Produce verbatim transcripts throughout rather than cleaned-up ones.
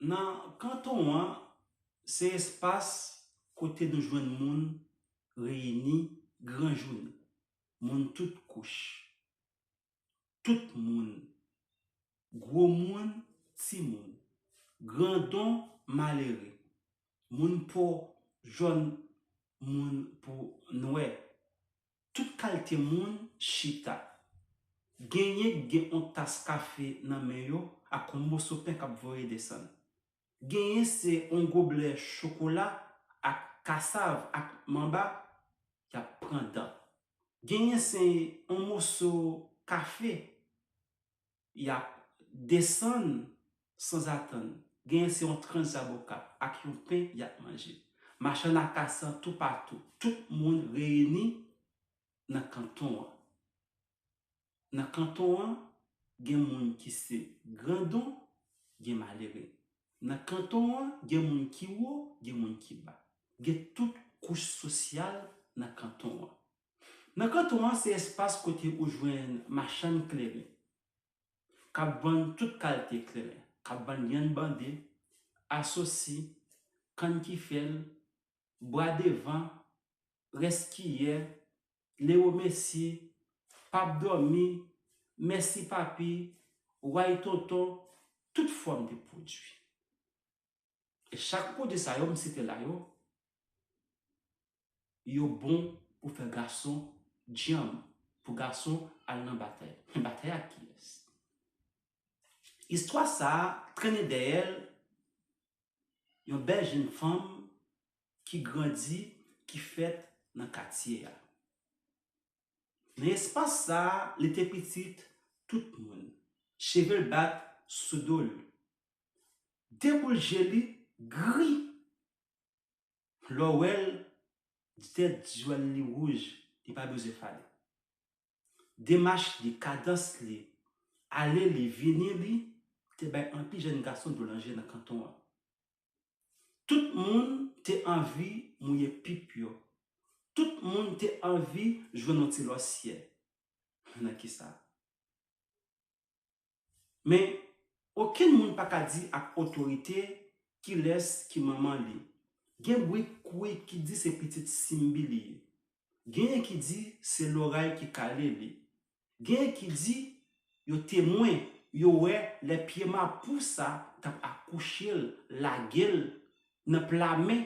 Nan kanton an, se espas kote nou jwenn moun reyini gran jounen, moun tout kouch, tout moun, gwo moun, timoun, grandon, malere, moun po jòn, moun po nwè, tout kalite moun chita. Genyen k gen yon tas kafe nan men yo ak yon moso pen k ap voye desann. Genyen se yon goblè chokola ak kasav ak manba y ap pran dan. Genyen se yon moso kafe y ap desann sanzatann. Genyen se yon tranch zaboka ak yon pen y ap manje. Machann akasan toupatou. Tout moun reyini nan kanton an. Nan kanton an, gen moun ki se grandon, gen malere. Nan kanton an, gen moun ki wo, gen moun ki ba. Gen tout kouch sosyal nan kanton an. Nan kanton an, se espas kote ou jwenn machann kleren, k ap vann tout kalite kleren, k ap vann lyann bande, asosi, kann ki fèl, bwa devan, rès kiyè, lewo mesi, pap dòmi, mèsi papi, way tonton, tout fòm de pwodui. E chak pwodui sa yo m site la yo, yo bon pou fè gason djanm, pou gason al nan batay. Men batay ak kiyès? Istwa sa a trennen dèyè l yon bèl jenn fanm ki grandi, ki fèt nan katye a. Nan espas sa a, li te pitit tout moun. Cheve l bat sou do l. De boul je li gri. Lè w wè l, tèt djwèl li wouj, li pa bezwen fale. Demach li, kadans li, ale li, vini li, te bay anpil jèn gason dwolanje nan kanton an. Tout moun te anvi mouye pip yo. Tout moun te anvi jwenn yon ti lòsyè. Nan kisa? Men, okenn moun pa ka di ak otorite kilès ki manman li. Gen bri kouri ki di se pitit Simbi li ye. Genyen ki di se loray ki kale li. Genyen ki di yo temwen, yo wè lè pye mapou sa t ap akouche l, lage l nan pla men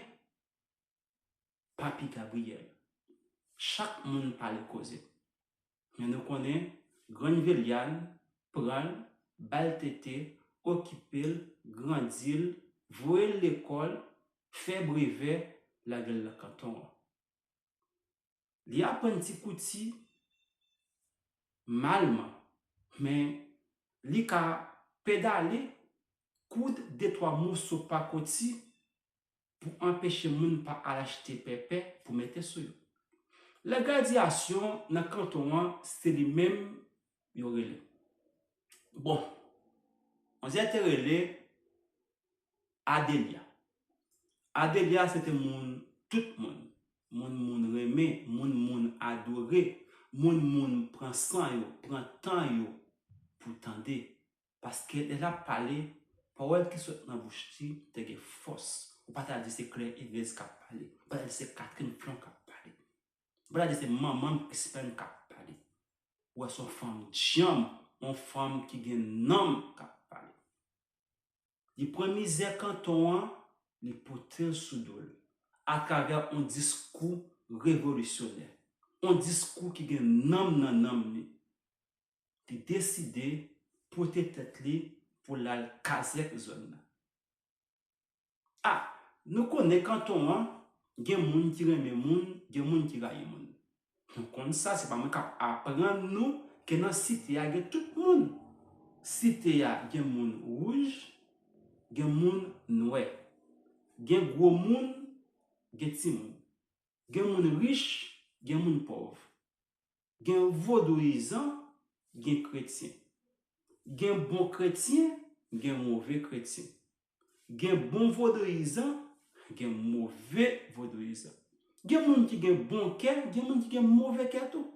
Papi Gabriyèl. Chak moun pale koze. Men nou konnen, Grann Velyàn pran l, ba l tete, okipe l, grandi l, voye l lekòl, fè brevè, lage l nan kanton an. Li aprann ti kouti malman, men li ka pedale, koud de twa moso pakoti pou anpeche moun pa al achte pèpè pou mete sou yo. Lè gradyasyon nan kanton an, se li menm yo rele. Bon, manzè te rele Adelia. Adelia se te moun tout moun. Moun moun renmen, moun moun adore, moun moun pran san yo, pran tan yo pou tande. Paske lè l ap pale, pawòl ki sot nan bouch li te gen fòs. Ou pa ta di se Klè Eglez k ap pale. Ou pa ta di se Catherine Flon k ap pale. Ou pa ta di se manman m Crispin k ap pale. Ou wè se yon fanm djanm, yon fanm ki gen nanm k ap pale. Li pran mizè kanton an, li pote l sou do l, atravè yon diskou revolisyonè, yon diskou ki gen nanm nan nanm li. Li deside pote tèt li pou l al kazèk zòn nan. A, nou konnen kanton an, gen moun ki renmen moun, gen moun ki rayi moun. Nou konn sa, se pa mwen k ap aprann nou ke nan site a gen tout moun. Site a gen moun wouj, gen moun nwè, gen gwo moun, gen timoun, gen moun rich, gen moun pòv, gen vodouyizan, gen kretyen. Gen bon kretyen, gen move kretyen. Gen bon vodouyizan, gen move vodouyizan. Gen moun ki gen bon kè, gen moun ki gen move kè tou.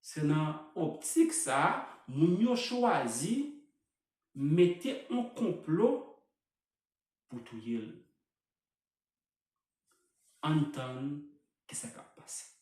Se nan optik sa a, moun yo chwazi mete yon konplo Ann tann kisa k ap pase.